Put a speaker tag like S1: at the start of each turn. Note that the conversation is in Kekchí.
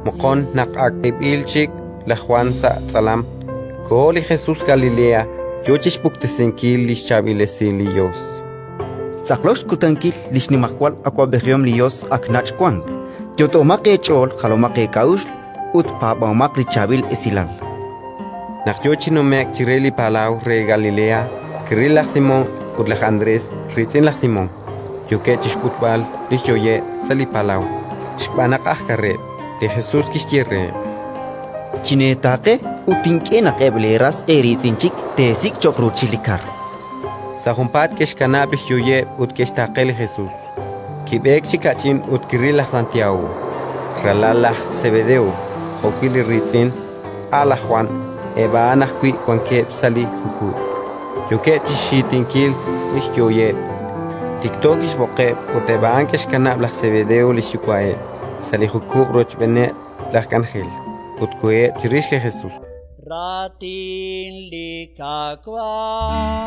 S1: Moqon, naq ak k'eeb'il chik laj Jwan sa' tz'alam, koho li Jesus Galilea, yo chi xpuktesinkil li xChaab'il Esil li Yos.
S2: Xtz'aqlok xkutankil li xnimajwal awab'ejihom li Yos ak nach' wank. Yot'omaq eech'ool, jalomaq eek'a'uxl ut paab'ahomaq li Chaab'il Esilal.
S1: Naq yo chi nume'k chire li palaw re Galilea, kiril laj Simón ut laj Andrés, riitz'in laj Simón, yookeb' chi xk'utb'al li xyooyeb' sa' li palaw, xb'aan naq aj kareb'. Li Jesus kixye reheb':
S2: Chineetaaqe ut tink'e naq eb' leeras eeriitz'in chik teesik' cho'q ruuchil li kar.
S1: Sa' junpaat ke'xkanab' li xyooyeb' ut ke'xtaaqe li Jesus. Kib'eek chi kach'in ut kiril laj Santiago, ralal laj Sebedeo, jo'wi' li riitz'in, a' laj Jwan; eb' a'an ajwi' wankeb' sa' li jukub', yookeb' chi xxiitinkil li xyooyeb'. Tikto kixb'oqeb', ut eb' a'an ke'xkanab' laj Sebedeo li xyuwa'eb' sa' li jukub' rochb'eeneb' laj k'anjel, ut koheb' chirix li Jesus.
S3: Raatin li Qaawa'.